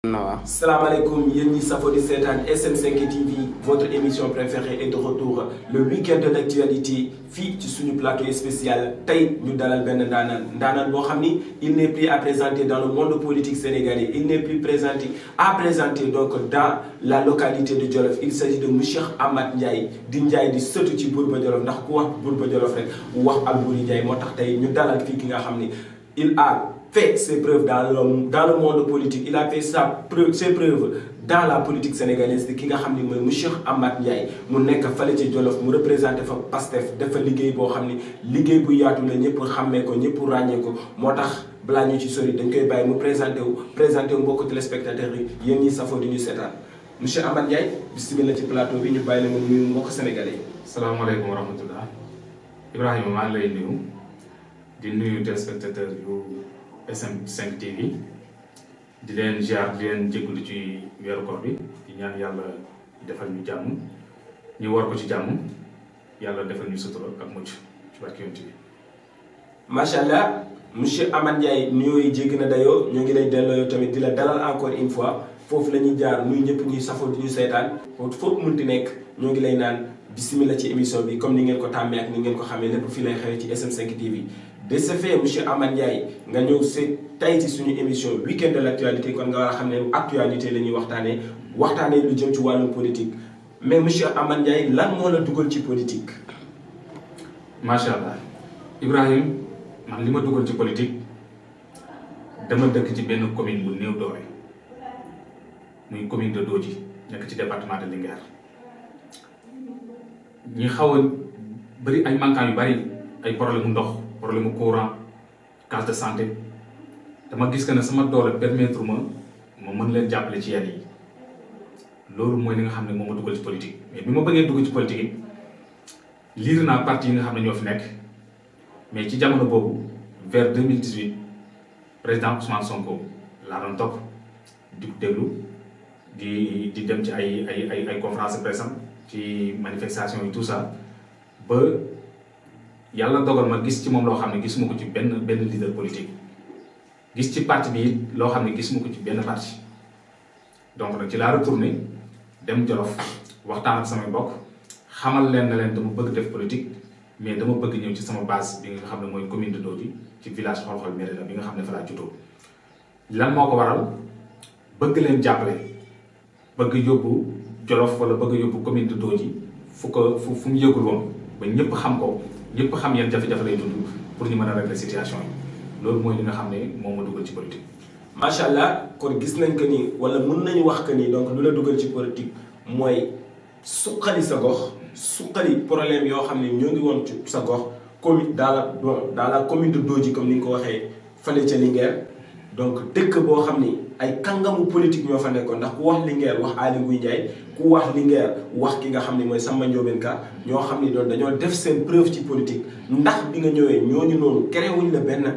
Salam alaikum, Yeni Safodi Setan, SM5 TV, votre émission préférée est de retour. Le week-end de l'actualité, fi sur le plateau spécial, Tay, nous dalal ben Ndanan Bohami, il n'est plus à présenter dans le monde politique sénégalais, il n'est plus à présenter donc dans la localité de Djolof. Il s'agit de Moucheikh Amath Ndiaye, di Ndiaye di sëtu ci Bourba Djolof, ndax ku wax Bourba Djolof rek wax Albouri Ndiaye moo tax tey ñu dalal fii ki nga xam ni il a fait ses preuves dans le monde politique. Il a fait ses preuves dans la politique sénégalaise. Ki nga xam ni mooy Moucheikh Amath Ndiaye mu nekk fale ci Jolof mu représenté fa Pastef dafa liggéey boo xam ni liggéey bu yaatu la ñëpp xàmmee ko ñëpp ràññee ko moo tax balaa ñu ci sori dañ koy bàyyi mu présenté wu mbokku téléspectateurs yi yéen ñi safoo di ñu seetaan monsieur Amath Ndiaye bismillah ci plateau bi ñu bàyyi la nga nuyu mbokk sénégalais yi. salaamaaleykum wa rahmatullah Ibrahima maa ngi lay nuyu di nuyu téléspectateurs yu SM5 TV di leen ziar di leen jégalu ci weeru koor bi di ñaan yàlla defal ñu jàmm ñu war ko ci jàmm yàlla defal ñu sutura ak mucc ci barke yonent bi. macha allah monsieur Amath Ndiaye nuyoo yi jéggi na dayoo ñoo ngi lay delloo tamit di la dalal encore une fois foofu la ñuy jaar nuyu ñëpp ñuy safoo di ñu seetaan foofu munti nekk ñoo ngi lay naan bismillah ci émission bi comme ni ngeen ko tàmmee ak ni ngeen ko xamee lépp fii lay xewee ci SM5 TV. de ce fait monsieur Amath Ndiaye nga ñëw tey ci suñu émission week-end de l'actualité kon nga war a xam ne actualité la ñuy waxtaanee lu jëm ci wàllum politique mais monsieur Amath Ndiaye lan moo la dugal ci politique. macha allah Ibrahim man li ma dugal ci politique dama dëkk ci benn commune bu néew doole muy commune de Dodji nekk ci département de Linguère ñi xaw a bëri ay manquants yu bëri ay problème mu ndox. problème mu courant case de santé dama gis que ne sama doole permettre ma mën leen jàppale ci yenn yi loolu mooy li nga xam ne moo ma dugal ci politique mais bi ma bëggee dugg ci politique yi liir naa parti yi nga xam ne ñoo fi nekk mais ci jamono boobu vers 2018 président Ousmane Sonko laa doon topp di déglu di dem ci ay conférence de presse am ci manifestation yi tout ça ba yàlla dogal ma gis ci moom loo xam ne gisuma ko ci benn leader politique gis ci parti bi it loo xam ne gisuma ko ci benn parti donc nag ci laa retourné dem Jolof waxtaan ak samay mbokk xamal leen ne leen dama bëgg def politique mais dama bëgg ñëw ci sama base bi nga xam ne mooy commune de Dodji ci village Xol-Xol Mérina bi nga xam ne fa laa juddoo lan moo ko waral bëgg leen jàppale bëgg yóbbu Jolof wala bëgg yóbbu commune de Dodji fu mu yëgul woon ba ñëpp xam ko ñëpp xam yan jafe-jafe lay dund pour ñu mën a régler situation yi loolu mooy li nga xam ne moo ma dugal ci politique. macha allah kon gis nañ que ni wala mën nañu wax que ni donc lu la dugal ci politique mooy suqali sa gox suqali problème yoo xam ne ñoo ngi woon ci sa gox commune dans la commune de Dodji comme ni nga ko waxee fële ca Linguère donc dëkk boo xam ni ay kàngamu politique ñoo fa nekkoon ndax ku wax Linguère wax Aly Ngouille Ndiaye ku wax Linguère wax ki nga xam ne mooy Samba Ndiobène Ka ñoo xam ni doon dañoo def seen preuve ci politique ndax bi nga ñëwee ñooñu noonu créé wuñ la benn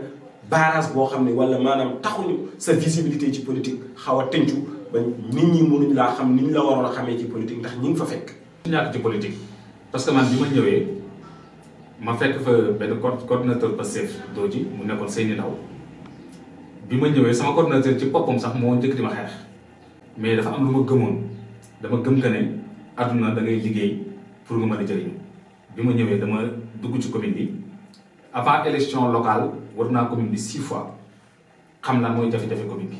barrage boo xam ne wala maanaam taxuñu sa visibilité ci politique xaw a tëncu ba nit ñi mënuñ laa xam ni ñu la waroon a xamee ci politique ndax ñi ngi fa fekk. ñàkk ci politique parce que man bi ma ñëwee ma fekk fa benn coordinateur Pastef Dodji mu nekkoon Seyni Ndaw bi ma ñëwee sama coordinateur ci boppam sax moo njëkk di ma xeex mais dafa am lu ma gëmoon dama gëm que ne àdduna da ngay liggéey pour nga mën a jëriñu bi ma ñëwee dama dugg ci commune bi avant élection locale war naa commune bi 6 fois xam naa mooy jafe-jafe commune bi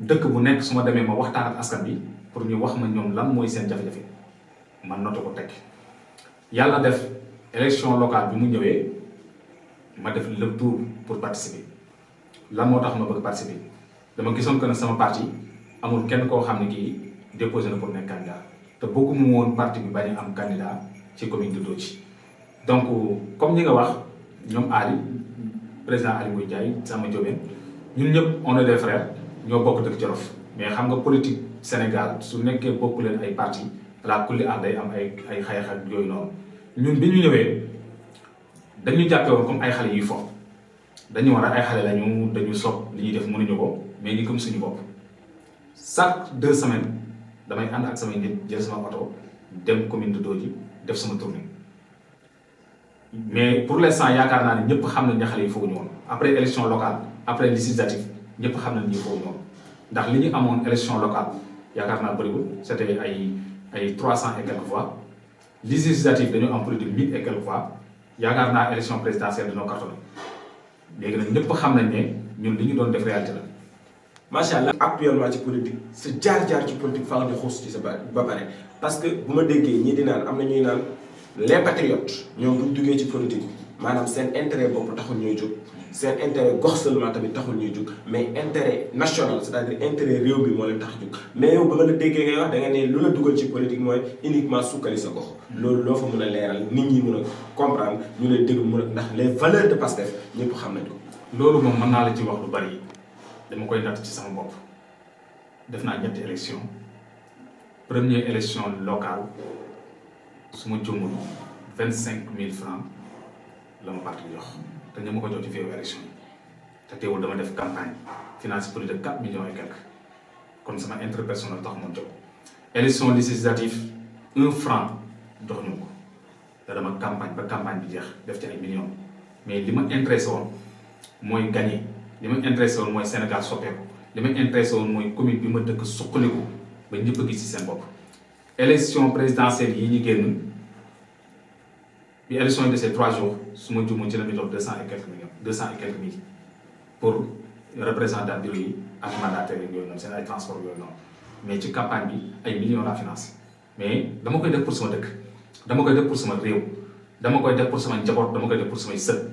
dëkk bu nekk su ma demee ma waxtaan ak askan bi pour ñu wax ma ñoom lan mooy seen jafe-jafe man noté ko teg yàlla def élection locale bi mu ñëwee ma def le tour pour participer lan moo tax ma bëgg participer dama gisoon que ne sama parti amul kenn koo xam ne kii déposé na pour nekk candidat te bëgguma woon parti bi bañ a am candidat ci commune de Dodji donc comme ñi nga wax ñoom Ali président Aly Ngouille Ndiaye Samba Ndiobène ñun ñëpp on est des frères ñoo bokk dëkk Jolof mais xam nga politique Sénégal su nekkee bokk leen ay parti la kulli ànd day am ay xeex ak yooyu noonu ñun bi ñu ñëwee dañu jàppe woon comme ay xale yuy fo dañu war a ay xale lañu dañu sopp li ñuy def mënuñu ko mais ñu gëm suñu bopp chaque 2 semaines damay ànd ak samay nit jël sama oto dem commune de Dodji def sama tournée mais pour l'instant yaakaar naa ne ñëpp xam nañ ne xale yi foofu ñu woon après élection locale après législative ñëpp xam nañ ne foofu ñu woon ndax li ñu amoon élection locale yaakaar naa bëriwul c'était ay 300 et quelques voix législative dañu am plus de 1000 et quelques voix yaakaar naa élection présidentielle dañoo cartonné léegi nag ñëpp xam nañ ne ñun li ñu doon def réalité la. macha allah actuellement ci politique sa jaar-jaar ci politique faaw ñu xuus ci sa ba pare parce que bu ma déggee ñii di naan am na ñuy naan les patriotes ñoom bu ñu duggee ci politique maanaam seen intérêt bopp taxul ñuy jóg seen intérêt gox seulement tamit taxul ñuy jóg mais intérêt national c'est-à-dire intérêt réew mi moo leen tax a jóg mais yow ba nga la déggee ngay wax da nga ne lu la dugal ci politique mooy uniquement sukkali sa gox. loolu loo fa mën a leeral nit ñi mën a comprendre ñu lay déglu mën a ndax les valeurs de Pastef ñëpp xam nañ ko. loolu moom mën naa la ci wax lu bari dama koy natt ci sama bopp def naa ñetti élection première élection locale su ma jumul 25000 francs la ma parti jox te ñu ma ko jox ci féewu élection yi te teewul dama def campagne financé plus de 4 millions et quelques kon sama intérêt personnel tax moom jóg. élection législative 1 franc jox ñu ko te dama campagne ba campagne bi jeex def ci ay millions mais li ma intéressé woon mooy gagné. li ma intéressé woon mooy Sénégal soppeeku li ma intéressé woon mooy commune bi ma dëkk suqaliku ba ñëpp a gis ci seen bopp. élection présidentielle yi ñu génn bi élection yi desee 3 jours su ma juumee ci la ñu jox 200 et quelques millions 200 et quelques mille pour représentant bureau yi ak mandataires yooyu noonu seen ay transport yooyu noonu mais ci campagne bi ay millions la finance mais dama koy def pour sama dëkk dama koy def pour sama réew dama koy def pour sama njaboot dama koy def pour samay sët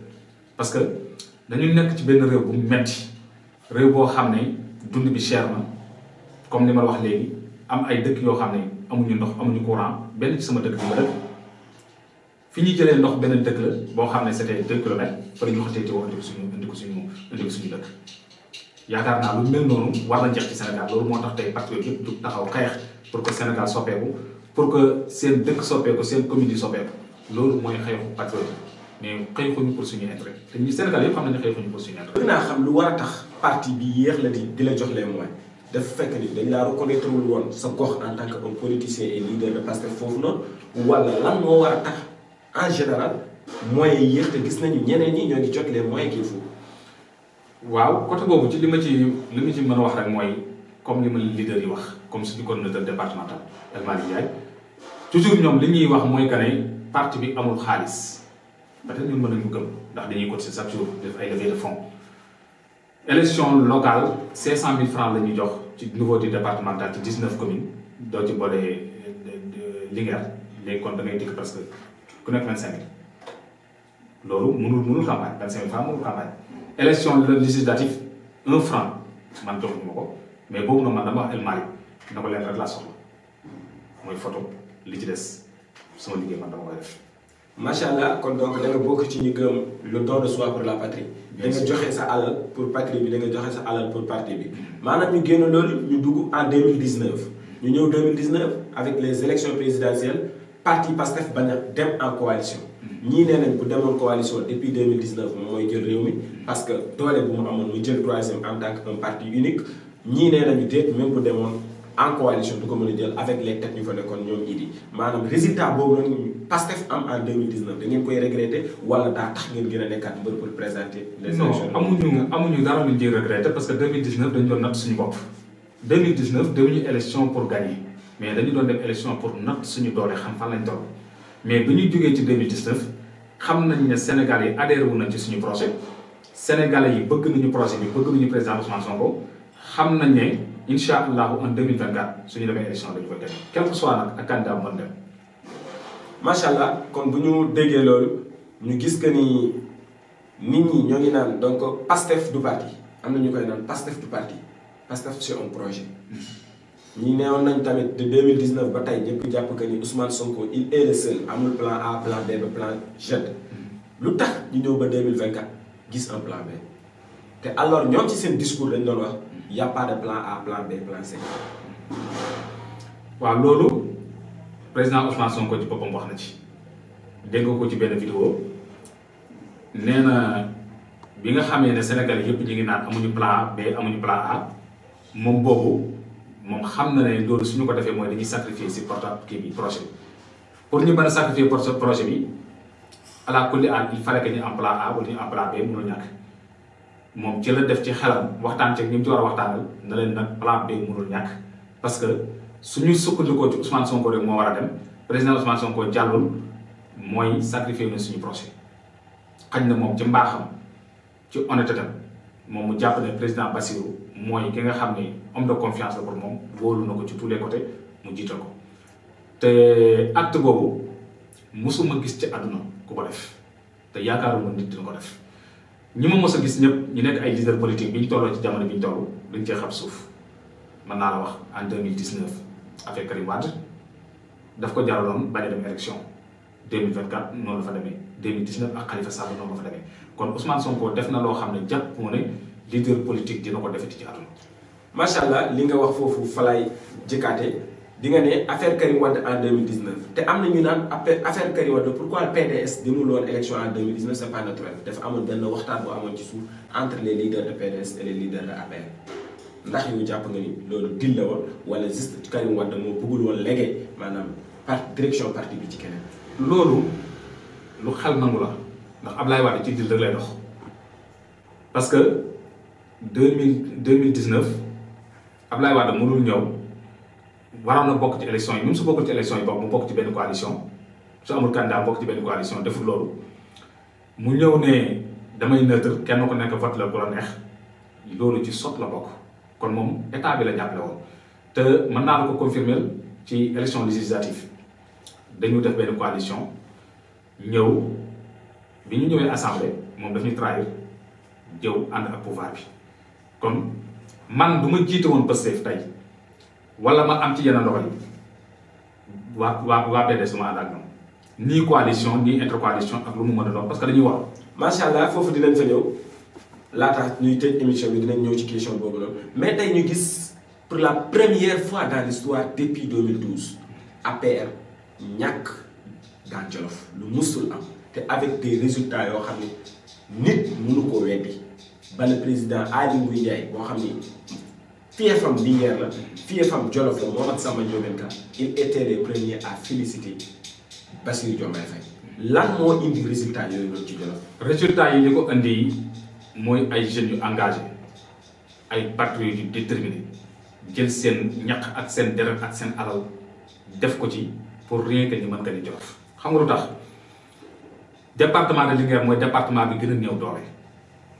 parce que. dañu nekk ci benn réew bu metti réew boo xam ne dund bi cher na comme ni ma la wax léegi am ay dëkk yoo xam ne amuñu ndox amuñu courant benn ci sama dëkk bi ma dëkk fi ñuy jëlee ndox benn dëkk la boo xam ne c'était 2 kilomètres fa ñu xatee woo indi ko suñu dëkk yaakaar naa lu mel noonu war na jeex ci Sénégal loolu moo tax tey patriote yëpp du taxaw xeex pour que Sénégal soppeeku pour que seen dëkk soppeeku seen commune yi soppeeku loolu mooy xeexu patriote mais xëyuñu pour suñu intérêt te ñu Sénégal yëpp xam nañu xëyuñu pour suñu intérêt. bëgg naa xam lu war a tax parti bi yéex la di la jox les moyens dafa fekk ni dañ laa reconnaître wul woon sa gox en tant que un politicien et leader de Pastef foofu noonu wala lan moo war a tax en général moyens yi yéex te gis nañu ñeneen ñi ñoo ngi jot les moyens qu'il faut. waaw côté boobu ci li ma ci mën a wax rek mooy comme li ma leader yi wax comme suñu coordonnateur départemental El Malick Ndiaye toujours ñoom li ñuy wax mooy que ne parti bi amul xaalis. peut-être ñun mën nañu ko gëm ndax dañuy cotiser chaque jour def ay levée de fonds élection locale 500000 francs la ñuy jox ci niveau du départemental ci 19 communes doo ci boole Linguère léegi kon da ngay dikk presque ku nekk 25000 loolu mënul campagne 25000 francs mënul campagne. élection législative 1 franc man joxuñu ma ko mais boobu nag man dama wax El Malick na ko leen rek laa soxla mooy photo li ci des sama liggéey man dama koy def. macha allah kon donc da nga bokk ci ñu gëm le don de soi pour la patrie. da nga joxe sa alal pour patrie bi da nga joxe sa alal pour parti bi. maanaam ñu génn loolu ñu dugg en 2019 ñu ñëw 2019 avec les élections présidentielles parti Pastef bañ a dem en coalition. ñii nee nañ bu demoon coalition depuis 2019 moom mooy jël réew mi parce que doole bu mu amoon muy jël troisième en tant que un parti unique ñii nee nañu déet même bu demoon en coalition du ko mën a jël avec les têtes ñu fa nekkoon ñoom Idi maanaam résultat boobu nag Pastef am en 2019 da ngeen koy regretter wala daa tax ngeen gën a nekkaat mbër pour présenter les élections. non amuñu dara luñ ciy regretter parce que 2019 dañu doon natt suñu bopp 2019 demuñu élection pour gagner mais dañu doon dem élection pour natt suñu doole xam fan lañ toll mais bi ñu jógee ci 2019 xam nañ ne Sénégal yi adhéré wu nañ ci suñu projet Sénégalais yi bëgg nañu projet bi bëgg nañu président Ousmane Sonko xam nañ ne incha allahu en 2024 suñu demee élection dañu koy gagné quel que soit nag ak candidat bu mën dem. macha allah kon bu ñu déggee loolu ñu gis que ni nit ñi ñoo ngi naan donc Pastef du parti am na ñu koy naan Pastef du parti Pastef c'est un projet. ñi neewoon nañ tamit de 2019 ba tey ñëpp jàpp que ni Ousmane Sonko il est le seul amul plan A plan B ba plan Z lu tax ñu ñëw ba 2024 gis un plan B te alors ñoom ci seen discours dañ doon wax y a pas de plan A plan B plan C. waaw loolu président Ousmane Sonko ci boppam wax na ci dégg nga ko ci benn vidéo nee na bi nga xamee ne Sénégal yëpp ñu ngi naan amuñu plan B amuñu plan A moom boobu. moom xam na ne loolu suñu ko defee mooy dañuy sacrifier si porta kii bi projet bi pour ñu mën a sacrifier projet bi à la kulli àll il fallait que ñu am plan A wala ñu am plan B mënul ñàkk moom ci la def ci xelam waxtaan ci ñi mu ci war a waxtaanal na leen nag plan B mënul ñàkk parce que suñu sukkandikoo ci Ousmane Sonko rek moo war a dem président Ousmane Sonko jàllul mooy sacrifier na suñu projet xañ na moom ci mbaaxam ci honnêteté moom mu jàpp ne président Bassirou mooy ki nga xam ne homme de confiance la pour moom wóolu na ko ci tous les côtés mu jiital ko te acte boobu mosuma gis ci àdduna ku ko def te yaakaaruma nit dina ko def ñi ma mos a gis ñëpp ñu nekk ay leader politique bi ñu tolloo ci jamono bi ñu toll dañ cee xam suuf mën naa la wax en 2019 avec Karim Wade daf ko jaraloon bañ a dem élection 2024 noonu la fa demee 2019 ak Khalifa Sall noonu la fa demee kon Ousmane Sonko def na loo xam ne jàpp moo ne leader politique dina ko defati ci àdduna. macha allah li nga wax foofu falay jëkkaate di nga ne affaire Karim Wade en 2019 te am na ñu naan affaire Karim Wade pourquoi PDS demul woon élection en 2019 c'est pas naturel dafa amoon benn waxtaan bu amoon ci suuf entre les leaders de PDS et les leaders de APR ndax yow jàpp nga ni loolu dil la woon wala juste Karim Wade moo bëggul woon léegi maanaam direction parti bi ci keneen. loolu lu xel nangu la ndax Ablaye Wade ci dil rek lay dox parce que 2019 Ablaye Wade mënul ñëw. waroon na bokk ci élection yi même su bokkul ci élection yi bokk mu bokk ci benn coalition su amul candidat bokk ci benn coalition deful loolu mu ñëw ne damay neutre kenn ko nekk vote la bu la neex loolu ci sot la bokk kon moom état bi la jàppale woon te mën naa la ko confirmer ci élection législative dañu def benn coalition ñëw bi ñu ñëwee assemblée moom daf ñu trahir jëw ànd ak pouvoir bi kon man du ma jiite woon Pastef tey wala ma am ci yenn ndoxal yi waa PDS ma ànd ak ñoom nii coalition nii intercoalition ak lu mu mën a doon parce que dañuy wax. macha allah foofu dinañ fa ñëw laata ñuy tëj émission bi dinañ ñëw ci question boobu noonu mais tey ñu gis pour la première fois dans l'histoire depuis 2012 APR ñàkk dans Jolof lu musul am te avec des résultats yoo xam ne nit mënu koo weddi ba le président Aly Ngouille Ndiaye boo xam ni. fiefam Linguère la fiefam Jolof la Mohamed Samba Ndiobène Ka il était les premiers à féliciter Bassirou Diomaye Faye lan moo indi résultat yooyu noonu ci Jolof. résultat yi li ko indi mooy ay jeunes yu engagé ay patriotes yu déterminés jël seen ñaq ak seen deret ak seen alal def ko ci pour rien que ñu mën ko di Jolof. xam nga lu tax département de Linguère mooy département bi gën a néew doole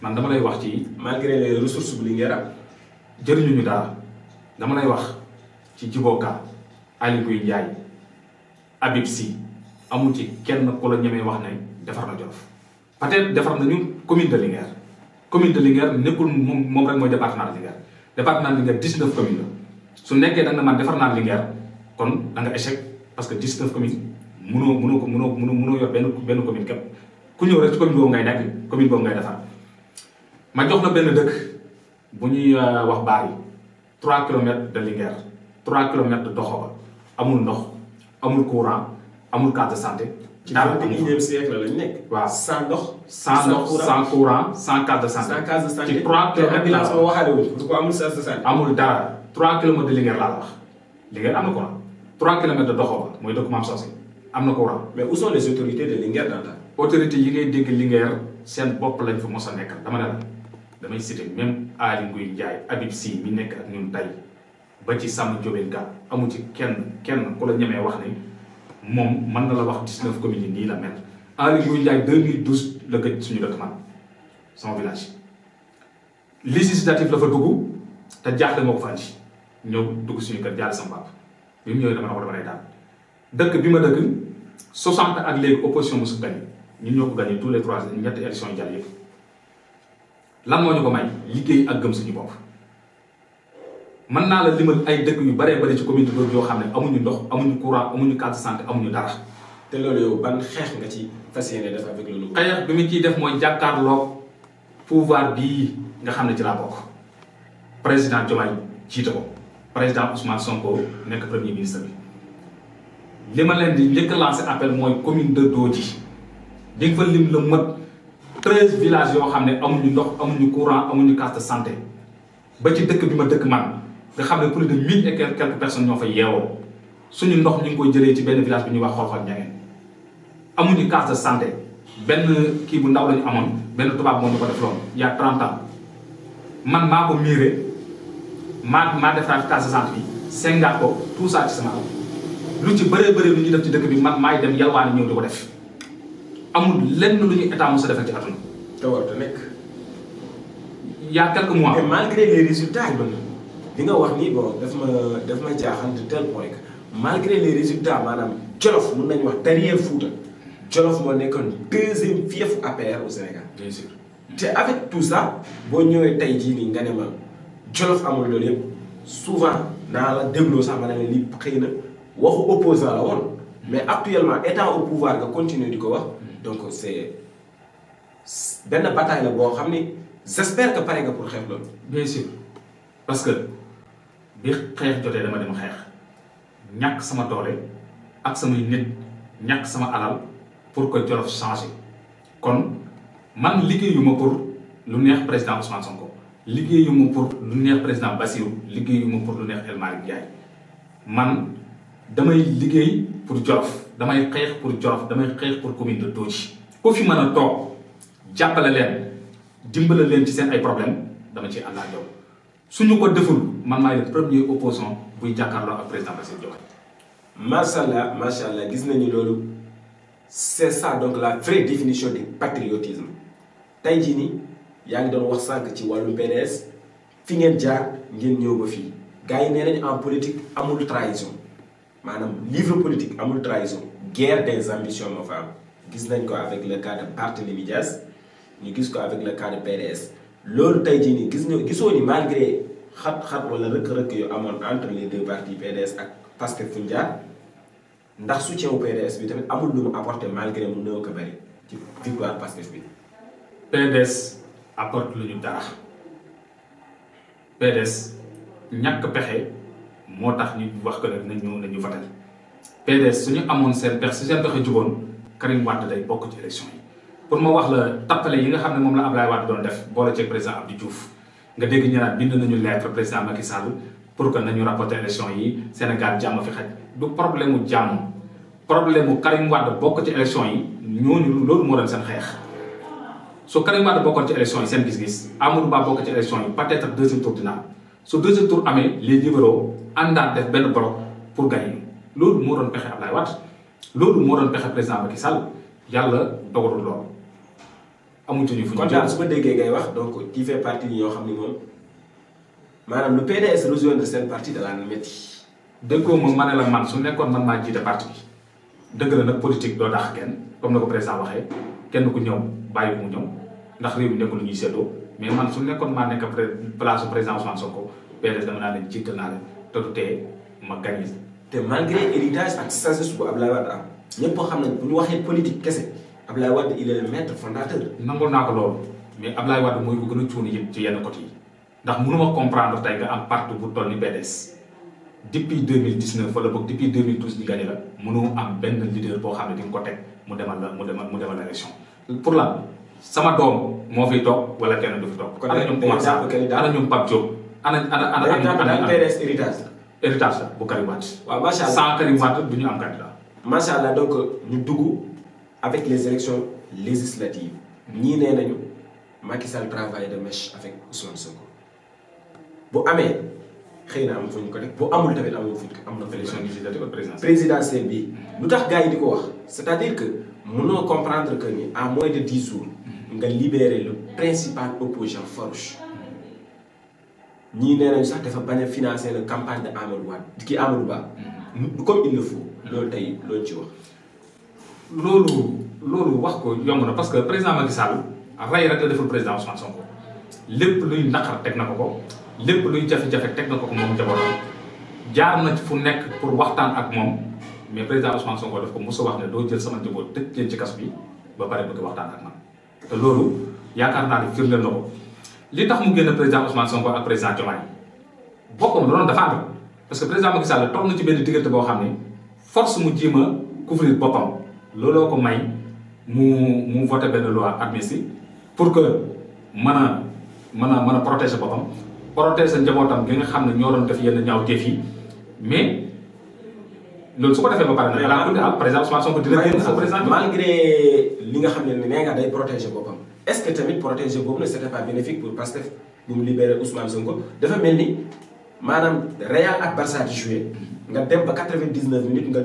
man dama lay wax ci. malgré les ressources bu Linguère am. jëriñu ñu daal dama lay wax ci Djiboka Aly Ngouille Ndiaye Habib Sy amul ci kenn ku la ñemee wax ne defar na Jolof peut-être defar nañu commune de Linguère nekkul moom rek mooy département de Linguère 19 communes la su nekkee da nga man defar naa Linguère kon da nga échec parce que 19 communes mënoo yor benn commune képp ku ñëw rek ci commune boobu ngay nekk commune boobu ngay defar ma jox la benn dëkk bu ñuy wax Bari 3 kilomètres de Linguère 3 kilomètres de Doxoba amul ndox amul courant amul carte de santé. ci 21e siècle lañ nekk. waaw sans ndox. sans courant sans carte de santé. sans carte de santé ci 3 kilomètres la ko waxale wu ko amul carte de santé. amul dara 3 kilomètres de Linguère laa la wax Linguère am na courant 3 kilomètres de Doxoba mooy dëkk Mame Socé am na courant. mais où sont les autorités de Linguère dans ta. autorités yi ngay dégg Linguère seen bopp lañ fa mos a nekkal dama ne la. damay cité même Aly Ngouille Ndiaye Habib Sy mi nekk ak ñun tey ba ci Samba Ndiobène Ka amu ci kenn ku la ñemee wax ne moom mën na la wax 19 communes yi nii la mel. Aly Ngouille Ndiaye 2012 la gëj suñu dëkk man sama village législatif la fa dugg te jaaxle moo ko fa andi ñëw dugg suñu kër jaale sama papa bi mu ñëwee dama ne ko dama lay daal dëkk bi ma dëkk 60 ak léegi opposition mosu gagné ñun ñoo ko gagné tous les 3 ñetti élections yi jàll yëpp. lan moo ñu ko may liggéey ak gëm suñu bopp mën naa la limal ay dëkk yu baree bari ci commune de Dóor yoo xam ne amuñu ndox amuñu courant amuñu carte de santé amuñu dara. te loolu yow ban xeex nga ci fas yéene def avec loolu. xeex bi mu ciy def mooy jàkkaarloog pouvoir bii nga xam ne ci laa bokk président Diomaye jiite ko président Ousmane Sonko nekk premier ministre bi li ma leen di njëkk a lancé appel mooy commune de Dodji di nga fa lim la mat 13 villages yoo xam ne amuñu ndox amuñu courant amuñu carte de santé ba ci dëkk bi ma dëkk man nga xam ne plus de 1000 et quelques personnes ñoo fa yeewoo suñu ndox ñu ngi koy jëlee ci benn village bi ñuy wax Xolxol Ñangeen amuñu carte de santé benn kii bu ndaw lañu amoon benn tubaab moo ñu ko def loon il y a 30 ans man maa ko miiree maa defaraat case de santé bi sengaat ko tout ça ci sama lu ci bëree bëri lu ñuy def ci dëkk bi man maay dem yalwaani ñëw di ko def amul lenn lu ñu état mos a defal ci àdduna. te war a nekk. il y a quelques mois. mais malgré les résultats li nga wax nii bon daf ma jaaxal de tel point que malgré les résultats maanaam Jolof mun nañu wax derrière Fouta Jolof moo nekkoon deuxième fiefu APR au Sénégal. bien sûr te avec tout ça boo ñëwee tey jii nii nga ne ma Jolof amul loolu yëpp souvent naa la dégloo sax ma ne li xëy na waxu opposant la woon mais actuellement étant au pouvoir nga continuer di ko wax donc c'est benn bataille la boo xam ni j'espère que pare nga pour xeex loolu. bien sûr parce que bi xeex jotee dama dem xeex ñàkk sama doole ak samay nit ñàkk sama alal pour que Jolof changé kon man liggéeyuma pour lu neex président Ousmane Sonko liggéeyuma pour lu neex président Bassirou liggéeyuma pour lu neex El Malick Ndiaye man damay liggéey pour Jolof damay xeex pour Jolof damay xeex pour commune de Dodji ku fi mën a toog jàppale leen dimbale leen ci seen ay problème dama ci ànd ak yow suñu ko deful man maay le premier opposant buy jàkkaarloo ak président Bassirou Diomaye. macha allah gis nañu loolu c'est ça donc la vraie définition du patriotisme tey jii nii yaa ngi doon wax sànq ci wàllu PDS fi ngeen jaar ngeen ñëw ba fii gars yi nee nañu en politique amul trahison maanaam livre politique amul trahison guerre des ambitions moo fa am gis nañ ko avec le cas de Barthélémy Dias ñu gis ko avec le cas de PDS loolu tey jii nii gisoo ni malgré xat-xat wala rëkk-rëkk yu amoon entre les deux partis PDS ak Pastef fu ñu jaar ndax soutien wu PDS bi tamit amul lu mu apporté malgré mu néew ko bëri ci victoire Pastef bi. PDS apporte lu ñu dara PDS ñàkk pexe moo tax ñu wax ko ne nañu votal PDS suñu amoon seen pexe juboon Karim Wade day bokk ci élection yi pour ma wax la tappale yi nga xam ne moom la Abdoulaye Wade doon def boole ceeg président Abdou Diouf nga dégg ñu naan bind nañu lettre président Macky Sall pour que nañu rapporter élection yi Sénégal jàmm fi xaj du problème mu jàmm problème mu Karim Wade bokk ci élection yi ñooñu loolu moo doon seen xeex su Karim Wade bokkoon ci élection yi seen gis-gis Amadou Ba bokk ci élection yi peut-être deuxième tour dina am su deuxième tour amee les libéraux àndaat def benn bloc pour gagner loolu moo doon pexe Abdoulaye Wade loolu moo doon pexe président Macky Sall yàlla dogalul loolu amuñu fu ñu. kon daal su ma déggee ngay wax donc qui fait partie ñoo xam ni moom maanaam lu PDS rejoindre seen parti de la métti. déggoo ma ne la man su nekkoon man maa jiite parti bi dëgg la nag politique doo dàq kenn comme na ko président waxee kenn ku ñëw bàyyi ko mu ñëw ndax réew mi nekkul lu ñuy seddoo mais man su nekkoon maa nekk place su président Ousmane Sonko PDS dama naa leen jiital naa leen te du tee ma gagné. te malgré héritage ak sagesse bu Abdoulaye Wade am ñëpp xam nañ bu ñu waxee politique kese Abdoulaye Wade il est le maître fondateur. nangul naa ko loolu mais Abdoulaye Wade mooy ko gën a cuuni yëpp ci yenn côté yi ndax mënuma comprendre tey nga am parti bu toll ni PDS depuis 2019 wala boog depuis 2012 ñu gagné la mënoo am benn leader boo xam ne di nga ko teg mu demal la élection pour la sama doom moo fiy toog wala kenn du fi toog. kon ana ñoom Oumar Sarr ana ñoom Pape Diop ana PDS héritage la. héritage la bu Karim Wade. waaw macha allah sans Karim Wade du ñu am candidat. macha allah donc ñu dugg avec les élections législatives ñii nee nañu Macky Sall travaille de mèche avec Ousmane Sonko bu amee xëy na am fu ñu ko teg bu amul tamit amul fu ñu ko am na. élection législative ak présidentielle bi lu tax gars yi di ko wax c'est-à-dire que mënoo comprendre que ni à moins de 10 jours nga libérer le principal opposant farouche ñii nee nañu sax dafa bañ a financer la campagne de Amadou Wade kii Amadou Ba comme il le faut loolu tey loolu ci wax. loolu wax ko yomb na parce que président Macky Sall rey rek la deful président Ousmane Sonko lépp luy naqar teg na ko lépp luy jafe-jafe teg na ko moom njabootam jaar na fu nekk pour waxtaan ak moom mais président Ousmane Sonko daf ko mos a wax ne doo jël sama njaboot tëj leen ci kaso bi ba pare bëgg waxtaan ak man te loolu yaakaar naa ne firndeel na ko li tax mu génn président Ousmane Sonko ak président Diomaye boppam la doon défendre parce que président Macky Sall toog na ci benn diggante boo xam ne force mu jéem a couvrir boppam looloo ko may mu voté benn loi amnistie pour que mën a protéger boppam protéger njabootam gi nga xam ne ñoo doon def yenn ñaawteef yi mais loolu su ko defee ba pare nag. balaa ko président Ousmane Sonko dina génn sa président malgré li nga xam ne nee nga day protéger boppam est-ce que tamit protéger boobu ne c'était pas bénéfique pour Pastef. bu mu libéré Ousmane Sonko dafa mel ni maanaam Real ak Barça di joué nga dem ba 99 minutes nga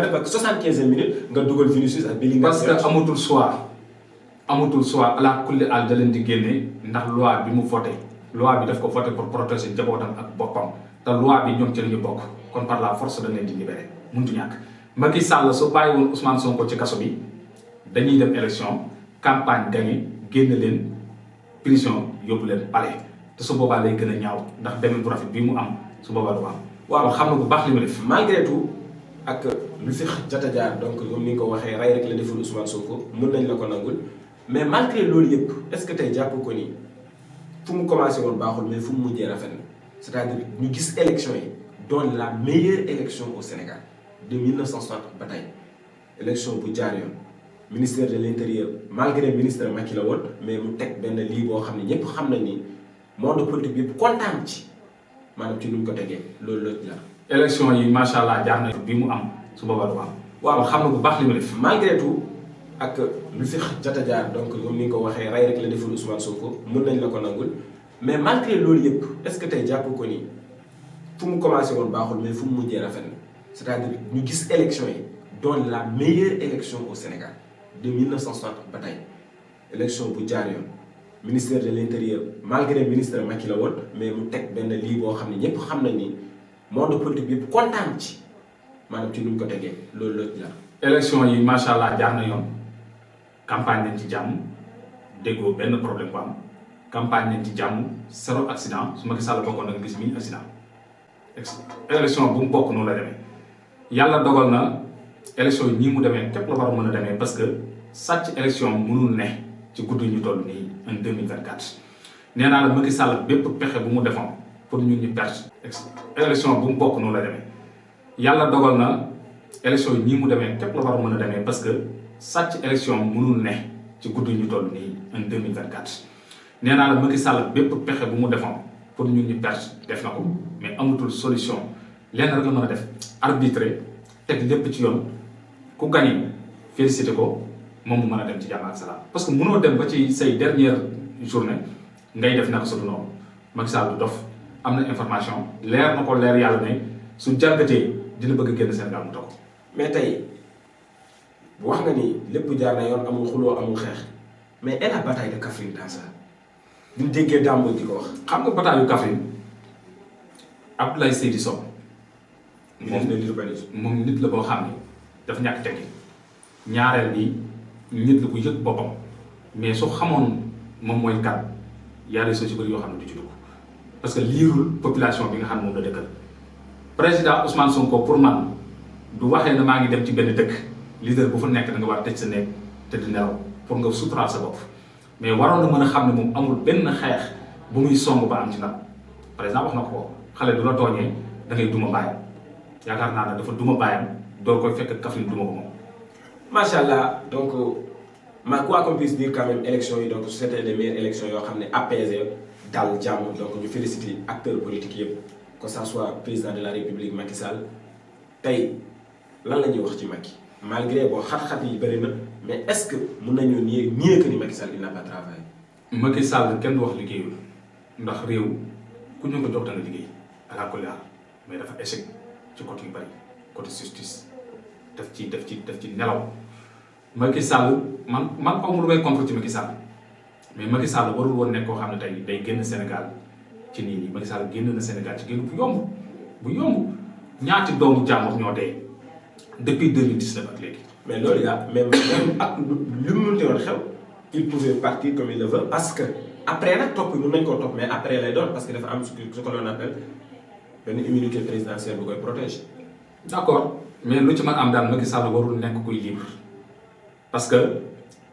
dem ba 75e minute nga dugal Vinicius ak Bellingham. parce que amatul choix ala kulli al da leen di génne ndax loi bi mu voté loi bi daf ko voté pour protéger njabootam ak boppam te loi bi ñoom ci la ñu bokk kon par la force dañ leen di libéré muntu ñàkk. Macky Sall su bàyyi woon Ousmane Sonko ci kaso bi dañuy dem élection campagne gagné génn leen prison yóbbu leen palais te su boobaa lay gën a ñaaw ndax demin bu rafet bii mu am su boobaa du am. waaw xam na bu baax li mu def. malgré tout ak lu fi jot a jaar donc comme ni nga ko waxee rey rek la deful Ousmane Sonko mën nañ la ko nangul mais malgré loolu yëpp est-ce que tey jàpp ko ni fu mu commencé woon baaxul mais fu mu mujjee rafet na c'est-à-dire ñu gis élection yi doon la meilleure élection au Sénégal de 1960 ba tey élection bu jaar yoon ministère de l'intérieur malgré ministre Macky la woon mais mu teg benn lii boo xam ne ñëpp xam nañ ni monde politique bi yëpp kontaan ci maanaam ci nuñ ko tegee loolu la jaar. élection yi macha allah jaar na bi mu am su boobaa du am. waaw xam na bu baax li mu def. malgré tout ak lu fi jot a jaar donc comme ni nga ko waxee rey rek la deful Ousmane Sonko mën nañ la ko nangul mais malgré loolu yëpp est-ce que tey jàpp ko ni fu mu commencé woon baaxul mais fu mu mujjee rafet na c'est-à-dire ñu gis élection yi doon la meilleure élection au Sénégal de 1960 ba tey élection bu jaar yoon ministère de l'intérieur malgré ministre Macky la woon mais mu teg benn lii boo xam ne ñëpp xam nañ ni monde politique bi yëpp kontaan ci maanaam ci nuñ ko tegee loolu la jaar. élection yi macha allah jaar na yoon campagne nañ ci jàmm déggoo benn problème bu am campagne nañ ci jàmm zéro accident su Macky Sall bokkoon da nga gis 1000 accident élection bu mu bokk noonu la demee yàlla dogal na élection yi nii mu demee képp la war a mën a demee parce que sàcc élection mënul ne ci guddi ñu toll nii en 2024 nee naa la Macky Sall bépp pexe bu mu defoon pour ñun ñu perte élection bu mu bokk noonu la demee yàlla dogal na élection yi nii mu demee képp la war a mën a demee parce que sàcc élection mënul ne ci guddi ñu toll nii en 2024 nee naa la Macky Sall bépp pexe bu mu defoon pour ñun ñu perte def na ko mais amatul solution lenn rek la mën a def arbitrer teg lépp ci yoon ku gagné félicité ko moom mu mën a dem ci jàmm ak salaam parce que mënoo dem ba ci say dernière journée ngay def naka sa du noonu Macky Sall du dof am na information leer na ko leer yàlla ne su jàngatee dina bëgg génn Sénégal mu toog. mais tey wax nga ni lépp jaar na yoon amul xuloo amul xeex mais et la bataille de Kaffrine dans ça bu ñu déggee Dame di ko wax. xam nga bataille yu Kaffrine Abdoulaye Seydi Sow. moom nit la boo xam ne dafa ñàkk teggi ñaareel bi nit la bu yëg boppam mais su xamoon moom mooy kan yaa des yu bëri yoo xam ne du ci dugg parce que liirul population bi nga xam ne moom la dëkkal président Ousmane Sonko pour man du waxee na maa ngi dem ci benn dëkk leader bu fa nekk da nga war a tëj sa nekk te di nelaw pour nga suturaal sa bopp mais waroon na mën a xam ne moom amul benn xeex bu muy song ba am ci nag président wax na ko xale du la tooñee da ngay duma bàyyam yaakaar naa ne dafa duma bàyyam door koy fekk Kaffrine duma ko moom. macha allah donc quoi qu'on puisse dire quand même élection yi donc c'était les meilleures élections yoo xam ne apaisé dal jàmm donc ñu féliciter acteurs politiques yëpp que ça soit président de la République Macky Sall tey lan la ñuy wax ci Macky malgré bon xat-xat yi bëri na mais est-ce que mën nañoo nier que ni Macky Sall il n'a pas travaillé. Macky Sall kenn du wax liggéeyul ndax réew ku ñu ko jox da nga liggéey ala kulli haal mais dafa échec ci côté yu bëri côté justice daf ci nelaw Macky Sall man amul lu may contre ci Macky Sall mais Macky Sall warul woon nekk koo xam ne tey day génn Sénégal ci nii Macky Sall génn na Sénégal ci génn bu yomb ñaati doomu jàmbur ñoo dee depuis 2019 ak léegi. mais loolu yaa même ak lu mu mënti woon xew il pouvait partir comme il le veut parce que après nag topp mën nañ koo topp mais après lay doon parce que dafa am ce que l'on appelle benn immunité présidentielle bu koy protéger. d'accord mais lu ci mën am daal Macky Sall warul nekk kuy libre parce que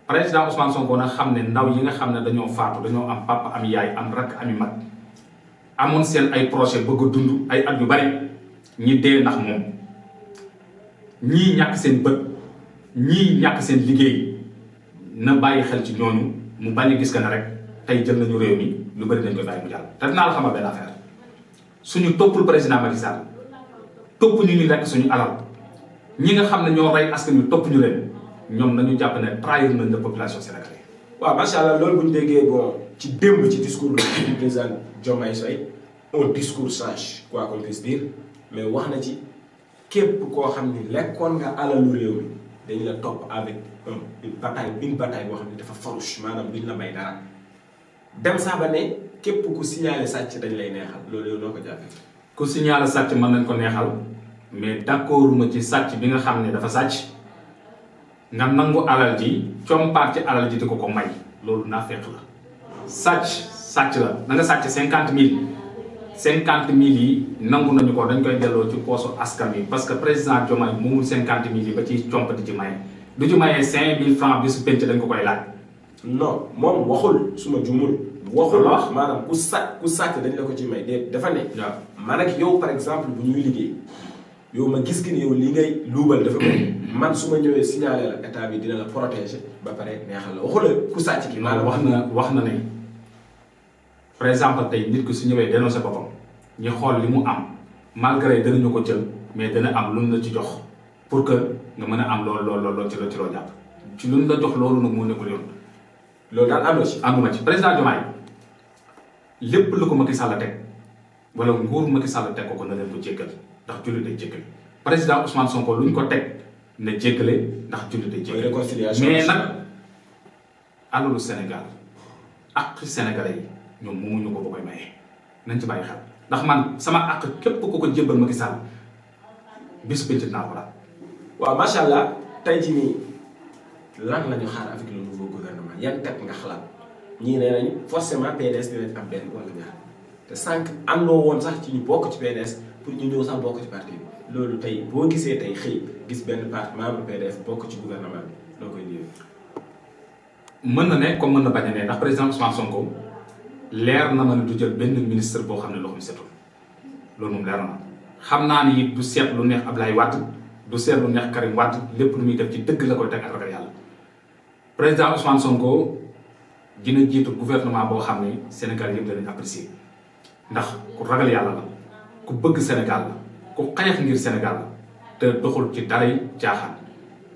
président Ousmane Sonko nag xam ne ndaw yi nga xam ne dañoo faatu dañoo am papa am yaay am rakk ami mag amoon seen ay projet bëgg a dund ay at yu bari ñi dee ndax moom ñii ñàkk seen bët ñii ñàkk seen liggéey na bàyyi xel ci ñooñu mu bañ a gis que ne rek tey jël nañu réew mi lu bari dañ koy bàyyi mu jàll. te dinaa la xamal benn affaire suñu toppul président Macky Sall topp ñu lekk suñu alal ñi nga xam ne ñoo rey askan wi topp ñu leen ñoom nañu jàpp ne trahir nañ la population sénégalaise. waaw macha allah loolu bu ñu déggee bon ci démb ci discours du président Diomaye Faye un discours sage quoi qu'on puisse dire mais wax na ci képp koo xam ni lekkoon nga alalu réew mi dañ la topp avec une bataille boo xam ne dafa farouche maanaam duñ la may dara dem sax ba ne képp ku signalé sàcc dañ lay neexal loolu yow noo ko jàppee. ku signalé sàcc mën nañ ko neexal mais d'accord ma ci sàcc bi nga xam ne dafa sàcc nga nangu alal ji compaat ci alal ji di ko may loolu naa fekk la sàcc la na nga sàcc 50 000 yi nangu nañu ko dañ koy delloo ci poosu askan wi parce que président Diomaye moomul 50 000 yi ba ci comp di ci maye du ci maye 5 000 francs bi su penc dañ ko koy laaj. non moom waxul suma jumul. waxul wax maanaam ku sàcc dañ la ko ci may de dafa ne. waaw man ak yow par exemple bu ñuy liggéey yow ma gis que ni yow li ngay luubal dafa bëri man su ma ñëwee signalé la état bi dina la protéger ba pare neexal la waxul la ku sàcc ki. maanaam wax na ne par exemple tey nit ki su ñëwee dénoncé boppam ñu xool li mu am malgré danañu ko jël mais dana am lu ñu la ci jox pour que nga mën a am lool ci loo jàpp ci lu ñu la jox loolu nag moo nekkul yoon. loolu daal ànduma ci président Diomaye lépp lu ko Macky Sall teg wala nguur Macky Sall teg ko na leen ko jéggal ndax jullit day jéggale président Ousmane Sonko lu ñu ko teg na jéggale ndax jullit day jéggale mais nag alalu Sénégal ak Sénégalais yi ñoom moomuñu ko ba koy maye nañ ci bàyyi xel ndax man sama àq képp ku ko jébbal Macky Sall bis bëccëg naa ko daal. waaw macha allah tey jii nii lan la ñu xaar avec le nouveau gouvernement yan kat nga xalaat ñii nee nañu forcément PDS dinañ am benn wala ñaar te sànq àndoo woon sax ci ñu bokk ci PDS pour ñu ñëw sax bokk ci parti bi loolu tey boo gisee tey xëy gis benn parti membre PDS bokk ci gouvernement bi noo koy lire. mën na ne comme mën na bañ a ne ndax président Ousmane Sonko leer na ma ne du jël benn ministre boo xam ne loxoom setul loolu moom leer na ma xam naa ni it du seet lu neex Ablaye Wade du seet lu neex Karim Wade lépp lu muy def ci dëgg la koy teg ak ragal yàlla. président Ousmane Sonko dina jiitu gouvernement boo xam ne Sénégal yëpp danañ apprécier ndax ku ragal yàlla la ku bëgg Sénégal la ku xeex ngir Sénégal la te doxul ci daray caaxaan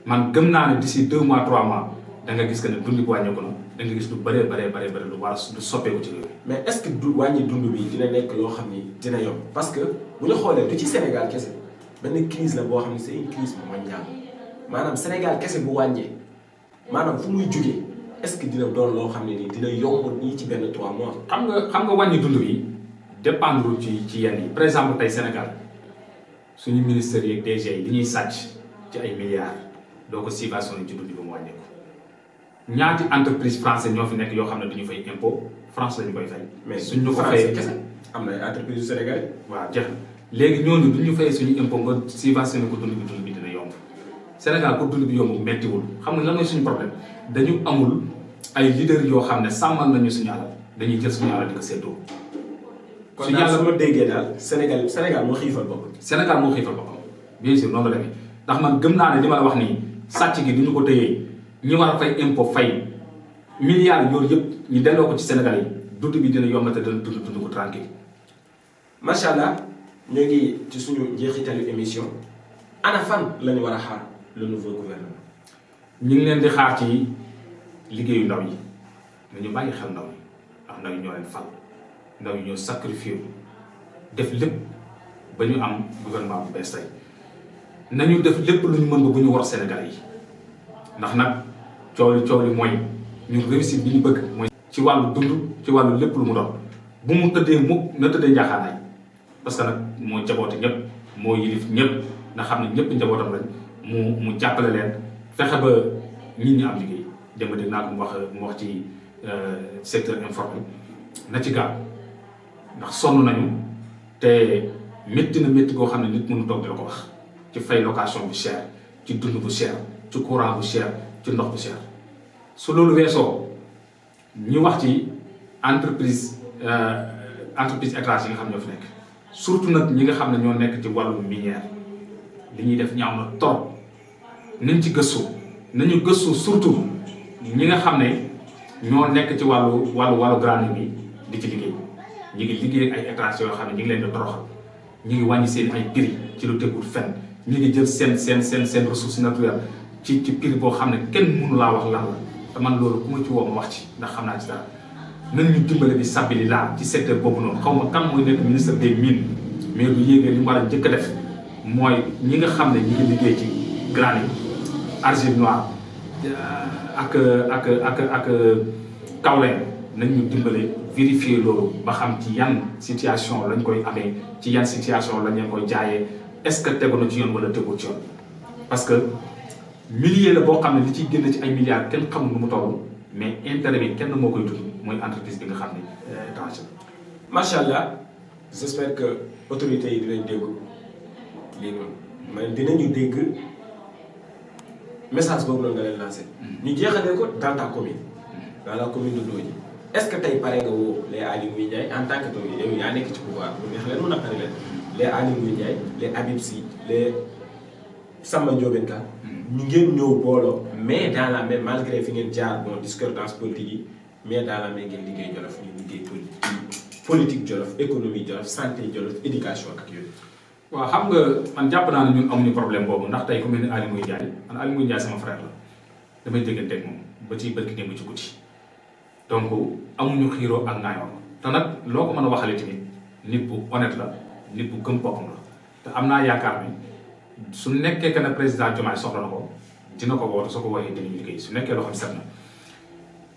man gëm naa ne d'ici 2 mois 3 mois da nga gis que ne dund bi wàññeeku na da nga gis lu bëree lu war lu soppeeku ci réew. mais est-ce que du wàññi dund bi dina nekk loo xam ni dina yomb parce que bu ñu xoolee du ci Sénégal kese benn crise la boo xam ne c'est une crise mondiale maanaam Sénégal kese bu wàññee. maanaam fu muy jugee est-ce que dina doon loo xam ne nii dina yomb nii ci benn 3 mois. xam nga wàññi dund bi dépendre ci yenn yi par exemple tey Sénégal suñu ministères yeeg DG yi li ñuy sàcc ci ay milliards doo ko subventionné ci dund bi mu wàññeeku ñaati entreprise français ñoo fi nekk yoo xam ne duñu fay impôt France la ñu koy fay. mais suñ ñu ko fayee kese am na ay entreprise yu sénégalais. waaw jeex na léegi ñooñu duñu fay suñu impôt nga subventionné ko dund bi dina yomb. Sénégal pour dund bi yomb mettiwul xam nga lan mooy suñu problème dañu amul ay leaders yoo xam ne sàmmal nañu suñu alal dañuy jël suñu alal di ko séddoo. kon daal su ma déggee daal Sénégal moo xiifal boppam. Sénégal moo xiifal boppam bien sûr noonu la demee ndax man gëm naa ne li ma la wax nii sàcc gi duñu ko téyee ñi war a fay impôt fay milliards yooyu yëpp ñu delloo ko ci Sénégal yi dund bi dina yomb te dina dund ko tranquille. macha allah ñoo ngi ci suñu njeexitalu émission ana fan la ñu war a xaar. le nouveau gouvernement. ñu ngi leen di xaar ci liggéeyu ndaw yi nañu bàyyi xel ndaw yi ndax ndaw yi ñoo leen fal ndaw yi ñoo sacrifié def lépp ba ñu am gouvernement bu bees tey nañu def lépp lu ñu mën ba bu ñu war Sénégal yi ndax nag coow li mooy ñu réussir bi ñu bëgg mooy. ci wàllu dund ci wàllu lépp lu mu doon bu mu tëddee mukk na tëddee njaaxaanaay parce que nag moo jaboote ñëpp moo yilif ñëpp nga xam ne ñëpp njabootam lañ. mu jàppale leen fexe ba nit ñi am liggéey démb dégg naa ko mu wax ci secteur informel na ci gaaw ndax sonn nañu te métti na métti goo xam ne nit mënu toog di la ko wax ci fay location bu cher ci dund bu cher ci courant bu cher ci ndox bu cher su loolu weesoo ñu wax ci entreprise étranger yi nga xam ñoo fi nekk surtout nag ñi nga xam ne ñoo nekk ci wàllu minière li ñuy def ñaaw na trop nañ ci gëstu nañu gëstu surtout ñi nga xam ne ñoo nekk ci wàllu grande bi di ci liggéey ñu ngi liggéey ak ay étranger yoo xam ne ñu ngi leen di toroxal ñu ngi wàññi seen ay prix ci lu tegul fenn ñu ngi jël seen ressource naturelle ci prix boo xam ne kenn mënu laa wax lan la te man loolu ku ma ci woo ma wax ci ndax xam naa ci dara nañ ñu dimbale bi sabili laa ci secteur boobu noonu xaw ma kan mooy nekk ministre des mines mais bu yéegee li mu war a njëkk a def mooy ñi nga xam ne ñi ngi liggéey ci granit argile noire ak kaolin nañ ñu dimbale vérifier loolu ba xam ci yan situation lañ koy amee ci yan situation lañ leen koy jaayee est-ce que tegu na ci yoon wala tegu ci yoon parce que millier la boo xam ne li ciy génn ci ay milliards kenn xamul nu mu toll mais intérêt bi kenn moo koy dund mooy entreprise bi nga xam ne étranger. macha allah j'espère que autorités yi dinañ dégg lii noonu mais dinañu dégg message boobu noonu nga leen lancé. ñu jeexalee ko dans ta commune. dans la commune de Dodji est-ce que tey pare nga woo les Aly Ngouille Ndiaye en tant que yow yaa nekk ci pouvoir bu neex leen mu naqari leen les Aly Ngouille Ndiaye les Habib Sy les Samba Ndiobène Ka ñu ngeen ñëw booloo mais dans la même malgré fi ngeen jaar bon discordance politique yi mais dans la même ngeen liggéey Jolof ñu liggéey politique Jolof économie Jolof santé Jolof éducation ak yooyu. waaw xam nga man jàpp naa ne ñun amuñu problème boobu ndax tey ku mel ni Aly Ngouille Ndiaye man Aly Ngouille Ndiaye sama frère la damay dégganteeg moom ba ci bërki démb ci guddi donc amuñu xiiroo ak ngaayoo te nag loo ko mën a waxale tamit nit bu honnête la nit bu gëm boppam la te am naa yaakaar ni su nekkee que ne président Diomaye soxla na ko dina ko woote soo ko wooyee dinañu liggéey su nekkee loo xam set na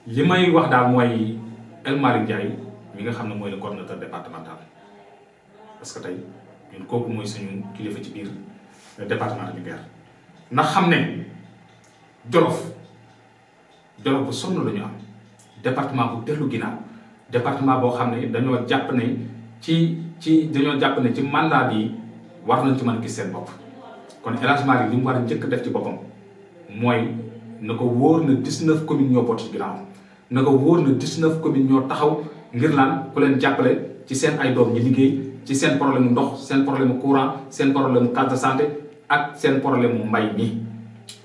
li may wax daal mooy El Malick Ndiaye mi nga xam ne mooy le coordonnateur départemental parce que tey ñun kooku mooy suñu kilifa ci biir département de Linguère ndax xam ne Jolof bu sonn la ñu am département bu dellu ginnaaw département boo xam ne dañoo jàpp ne ci mandat bi war nañ ci mën a gis seen bopp kon El Hadj Malick li mu war a njëkk def ci boppam mooy na ko wóor na 19 communes ñoo bootu ci ginnaaw na ko wóor na 19 communes ñoo taxaw ngir laan ku leen jàppale ci seen ay doom ñi liggéey ci seen problème mu ndox seen problème mu courant seen problème mu case de santé ak seen problème mu mbay mi.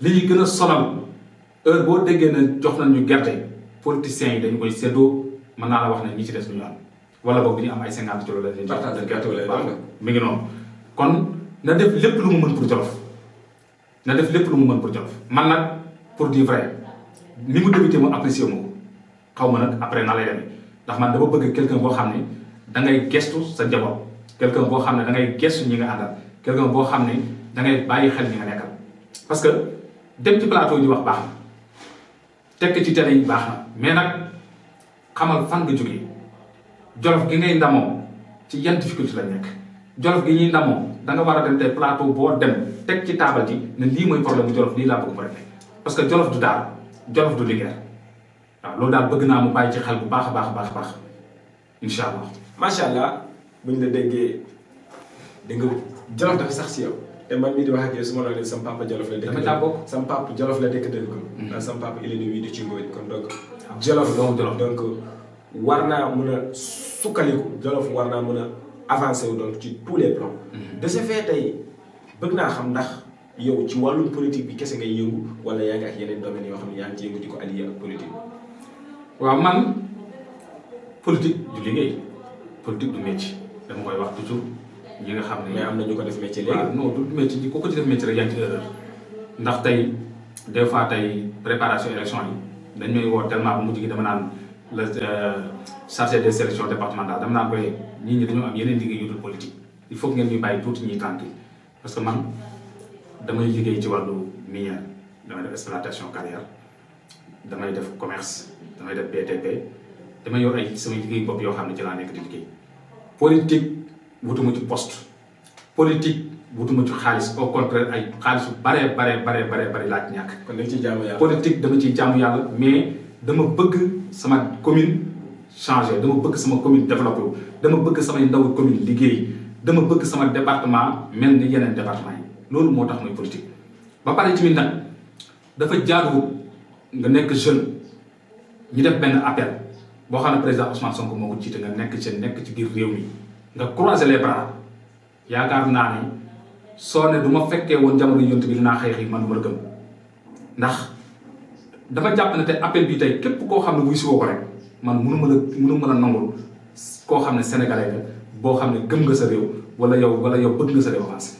li ñu gën a sonal heure boo déggee ne jox nañ ñu gerte politiciens yi dañu koy séddoo mën naa la wax ne ñi ci des ñu am wala boog dañu am ay 50 kilos la leen partage gerte wala mi ngi noonu kon na def lépp lu mu mën pour Jolof na def lépp lu mu mën pour Jolof man nag pour dire vrai ni mu débuté mu apprécié ma ko xaw ma nag après na lay demee ndax man dama bëgg quelqu'un boo xam ne da ngay gestu sa njaboot quelqu'un boo xam ne da ngay gestu ñi nga àndal quelqu'un boo xam ne da ngay bàyyi xel ñi nga nekkal parce que dem ci plateau yi wax baax na tekk ci télé yi baax na mais nag xamal fan nga jógee Jolof gi ngay ndamoo ci yan difficulté la nekk Jolof gi ñuy ndamoo da nga war a dem tey plateau boo dem teg ci taabal ji ne lii mooy problème bu Jolof lii laa bëgg mu rek parce que Jolof du daal Jolof du Linguère waaw loolu daal bëgg naa mu bàyyi ci xel bu baax a baax incha allah. macha allah buñ la déggee da nga Jolof dafa sax si yow te man mii di wax ak yow su ma la nee sama papa Jolof la dëkk. dama caa bokk sama papa Jolof la dëkk dëkk ko. ndax sama papa il est de ci ngooñ kon donc. Jolof donc war naa mën a sukkaliku Jolof war naa mën a avancer wu donc ci tous les plans. de ce fait tey bëgg naa xam ndax yow ci wàllum politique bi kese ngay yëngu wala yaa ngi ak yeneen domaines yoo xam ne yaa ngi ci yëngu di ko allier ak politique. waaw man politique du liggéey politique du métier dama koy wax toujours ñi nga xam ne. mais am na ñu ko def métier léegi. waaw non du métier ku ko ci def métier rek yaa ngi ci erreur ndax tey des fois tey préparation élection yi dañ may woo tellement bu mujj gi dama naan le chargé des sélections départementales dama naan koy nit ñi dañoo am yeneen liggéey yu dul politique il faut que ngeen ñuy bàyyi tuuti ñuy tranquille parce que man damay liggéey ci wàllu minière damay def exploitation carrière damay def commerce damay def BTP damay yor ay samay liggéey bopp yoo xam ne ci laa nekk di liggéey politique wutuma ci poste politique wutuma ci xaalis au contraire ay xaalis yu bare laa ci ñàkk. kon dañ ciy jaamu yàlla. politique dama ciy jaamu yàlla mais dama bëgg sama commune changer dama bëgg sama commune développé wu dama bëgg samay ndaw commune liggéey dama bëgg sama département mel ni yeneen département yi loolu moo tax mooy politique. ba pare ci mi nag dafa jaaduwut nga nekk jeune ñu def benn appel boo xam ne président Ousmane Sonko moo ko jiite nga nekk jeune nekk ci biir réew mi nga croiser les bras yaakaar naa ni soo ne du ma fekkee woon jamono yonent bi dinaa xëy man du ma la gëm ndax dama jàpp ne te appel bi tey képp koo xam ne wuy si woo ko rek man mënu ma la nangul koo xam ne sénégalais la boo xam ne gëm nga sa réew wala yow bëgg nga sa réew avancé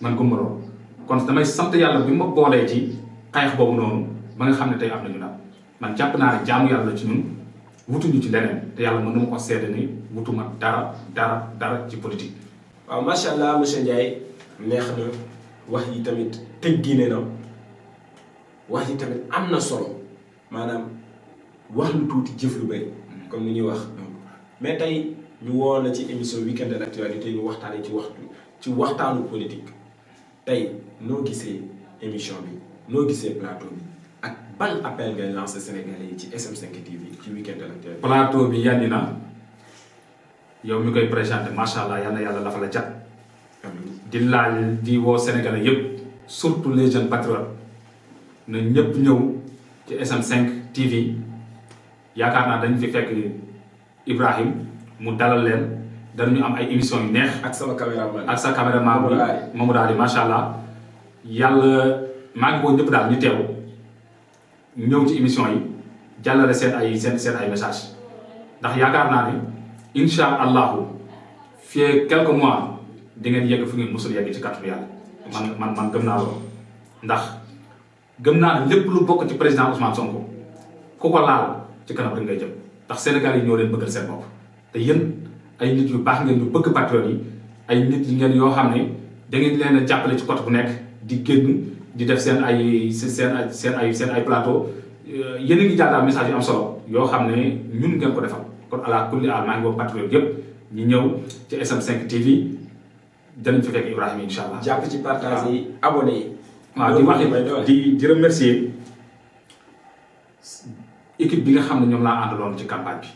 man gëm ma loolu kon damay sant yàlla bi ma boolee ci xeex boobu noonu ba nga xam ne tey am nañu daal man jàpp naa ne jaamu yàlla ci ñun wutuñu ci leneen te yàlla mën na ma ko seede ni wutuma dara ci politique. waaw macha allah monsieur Ndiaye neex na wax yi tamit tëggiine na wax yi tamit am na solo maanaam wax lu tuuti jëf lu bëri comme ni ñuy wax mais tey ñu woo la ci émission week-end de l'actualité ñu waxtaanee ci waxtaanu politique tey noo gisee émission bi noo gisee plateau bi ak ban appel ngay lancé Sénégalais yi ci SM5 TV ci week-end de l'actualité. plateau bi yànni na yow mi koy présenté macha allah yal na yàlla dafa la cat. di laal di woo Sénégalais yëpp surtout les jeunes patriotes na ñëpp ñëw ci SM5 TV yaakaar naa dañ fi fekk Ibrahim mu dalal leen dañu am ay émissions yu neex. ak sama caméraman ak sa caméraman bi Mamadou Ali macha allah yàlla maa ngi woo ñëpp daal ñu teew ñëw ci émission yi jàllale seen ay message ndax yaakaar naa ne incha allahu fii quelques mois di ngeen yegg fu ngeen musul yegg ci kàttanu yàlla. man gëm naa loolu ndax gëm naa ne lépp lu bokk ci président Ousmane Sonko ku ko laal ci kanam rek ngay jëm ndax Sénégal yi ñoo leen bëggal seen bopp te yéen ay nit yu baax ngeen ñu bëgg patriote yi ay nit yi ngeen yoo xam ne da ngeen leen a jàppale ci côté bu nekk di génn di def seen ay plateau yéen a ngi jàllale message yu am solo yoo xam ne ñun ngeen ko defal kon ala kulli aal maa ngi woo patriote yëpp ñu ñëw ci SM5 TV danañ fi fekk Ibrahima incha allah. jàpp ci partage yi abonné yi. waaw di wax di remercier équipe bi nga xam ne ñoom laa àndaloon ci campagne bi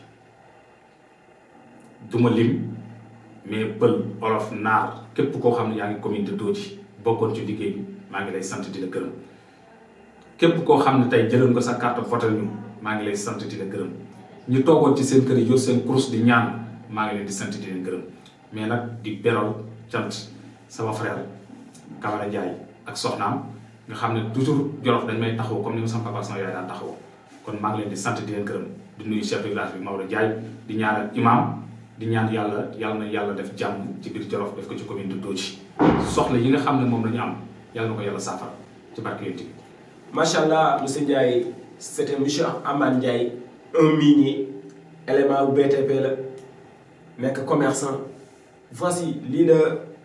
duma lim mais pël olof naar képp koo xam ne yaa ngi commune de Dodji bokkoon ci liggéey bi maa ngi lay sant di la gërëm képp koo xam ne tey jëloon nga sa carte voté ñu maa ngi lay sant di la gërëm ñu toogoon ci seen kër yi yor seen course di ñaan maa ngi leen di sant di leen gërëm mais nag di beral cant sama frère Camara Ndiaye ak soxnaam nga xam ne toujours Jolof dañ may taxaw comme ni ma sama papa sama yaay daan taxawoo kon maa ngi leen di sant di leen gërëm di nuyu chef de village bi Maodo Ndiaye di ñaanal imam di ñaan yàlla na yàlla def jàmm ci biir Jolof def ko ci commune de Dodji soxla yi nga xam ne moom la ñu am yàlla na ko yàlla saafara ci barke yonent bi. macha allah monsieur Ndiaye c'était monsieur Amane Ndiaye un mini élément bu BTP la nekk commerçant voici lii la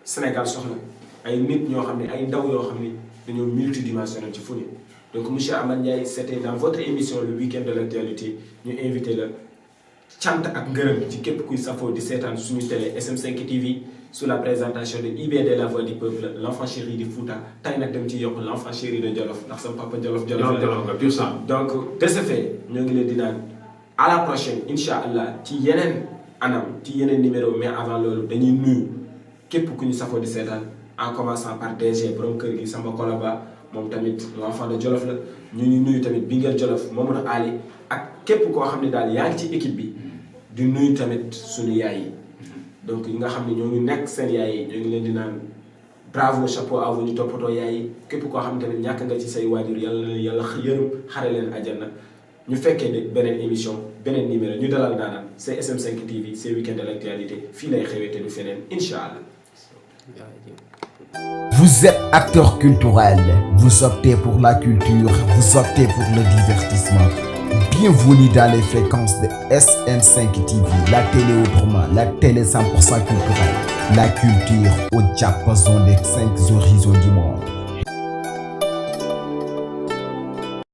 Sénégal soxla ay nit ñoo xam ne ay ndaw yoo xam ne dañoo multidimensionnel ci fu ne donc monsieur Amane Ndiaye c'était dans votre émission le week-end de l'actualité ñu invité la cant ak ngërëm ci képp kuy safoo di seetaan suñu télé SM5 TV sous la présentation de IBD la voix du peuple l'enfant chéri du Fouta tey nag dem ci yokk l'enfant chéri de Jolof ndax sama papa Jolof nga pur sang. donc de ce fait ñoo ngi leen di naan à la prochaine incha allah ci yeneen anam ci yeneen numéro mais avant loolu dañuy nuyu képp ku ñu safoo di seetaan en commençant par DG borom kër gi sama kolaba moom tamit l'enfant de Jolof la ñu ngi nuyu tamit Bingel Jolof Mamadou Ali ak képp koo xam ne daal yaa ngi ci équipe bi di nuyu tamit suñu yaay yi donc yi nga xam ne ñoo ngi nekk seen yaay yi ñoo ngi leen di naan bravo chapeau à vous ñu toppatoo yaay yi képp koo xam ne tamit ñàkk nga ci say waajur yàlla na yàlla yërëm xare leen àjjana ñu fekkee ne beneen émission beneen numéro ñu dalal daanaan c'est SM5 TV c'est week-end de l'actualité fii lay xewee te du feneen incha allah. Vous êtes acteur culturel, vous optez pour la culture, vous optez pour le divertissement. Bienvenue dans les fréquences de SM5 TV, la télé autrement, la télé 100% culturelle, la culture au diapason des 5 horizons du monde.